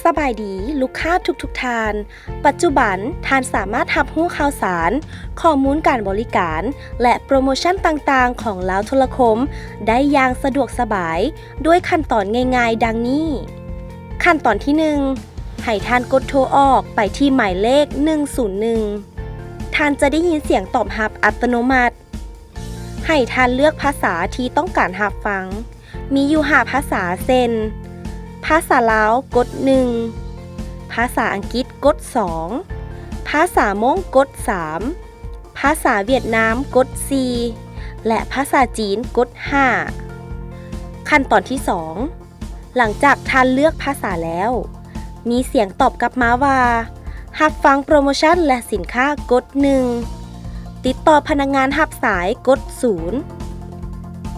ສະບາຍດີລູກຄ້າທຸກໆທ່ານ. ປັດຈຸບັນທ່ານສາມາດຮັບຮູ້ຂ່າວສານ, ຂໍ້ມູນການບໍລິການ ແລະ ໂປຣໂມຊັນຕ່າງໆຂອງລາວໂທລະຄົມໄດ້ຢ່າງສະດວກສະບາຍ ດ້ວຍຂັ້ນຕອນງ່າຍໆດັ່ງນີ້. ຂັ້ນຕອນທີໜຶ່ງ, ໃຫ້ທ່ານກົດໂທອອກໄປທີ່ໝາຍເລກໜຶ່ງສູນໜຶ່ງ. ທ່ານຈະໄດ້ຍິນສຽງຕອບຮັບອັດຕະໂນມັດ. ໃຫ້ທ່ານເລືອກພາສາທີ່ຕ້ອງການຮັບຟັງ. ມີຢູ່ຫ້າພາສາ ເຊັ່ນ ພາສາລາວ ກົດໜຶ່ງ, ພາສາອັງກິດ ກົດສອງ, ພາສາມົ້ງ ກົດສາມ, ພາສາຫວຽດນາມ ກົດສີ່ ແລະ ພາສາຈີນ ກົດຫ້າ. ຂັ້ນຕອນທີສອງ, ຫຼັງຈາກທ່ານເລືອກພາສາແລ້ວ, ມີສຽງຕອບກັບມາວ່າ ຮັບຟັງໂປຣໂມຊັນ ແລະ ສິນຄ້າ ກົດໜຶ່ງ, ຕິດຕໍ່ພະນັກງານຮັບສາຍ ກົດສູນ.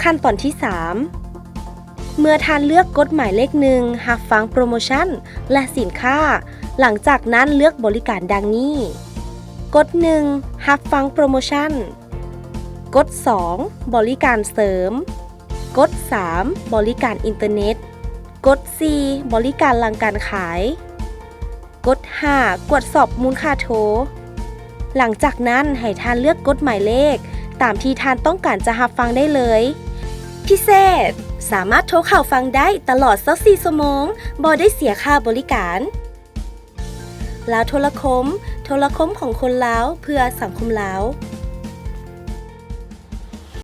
ຂັ້ນຕອນທີສາມ, ເມື່ອທ່ານເລືອກກົດໝາຍເລກໜຶ່ງ ຮັບຟັງໂປຣໂມຊັນ ແລະ ສິນຄ້າ, ຫຼັງຈາກນັ້ນເລືອກບໍລິການດັ່ງນີ້: ກົດໜຶ່ງ, ຮັບຟັງໂປຣໂມຊັນ. ກົດສອງ, ບໍລິການເສີມ. ກົດສາມ, ບໍລິການອິນເຕີເນັດ. ກົດສີ່, ບໍລິການຫຼັງການຂາຍ. ກົດຫ້າ, ກວດສອບມູນຄ່າໂທ. ຫຼັງຈາກນັ້ນ, ໃຫ້ທ່ານເລືອກກົດໝາຍເລກຕາມທີ່ທ່ານຕ້ອງການຈະຮັບຟັງໄດ້ເລີຍ. ພິເສດ, ສາມາດໂທເຂົ້າຟັງໄດ້ຕະຫຼອດຊາວສີ່ຊົ່ວໂມງ, ບໍ່ໄດ້ເສຍຄ່າບໍລິການ. ລາວໂທລະຄົມ, ໂທລະຄົມຂອງຄົນລາວ ເພື່ອສັງຄົມລາວ.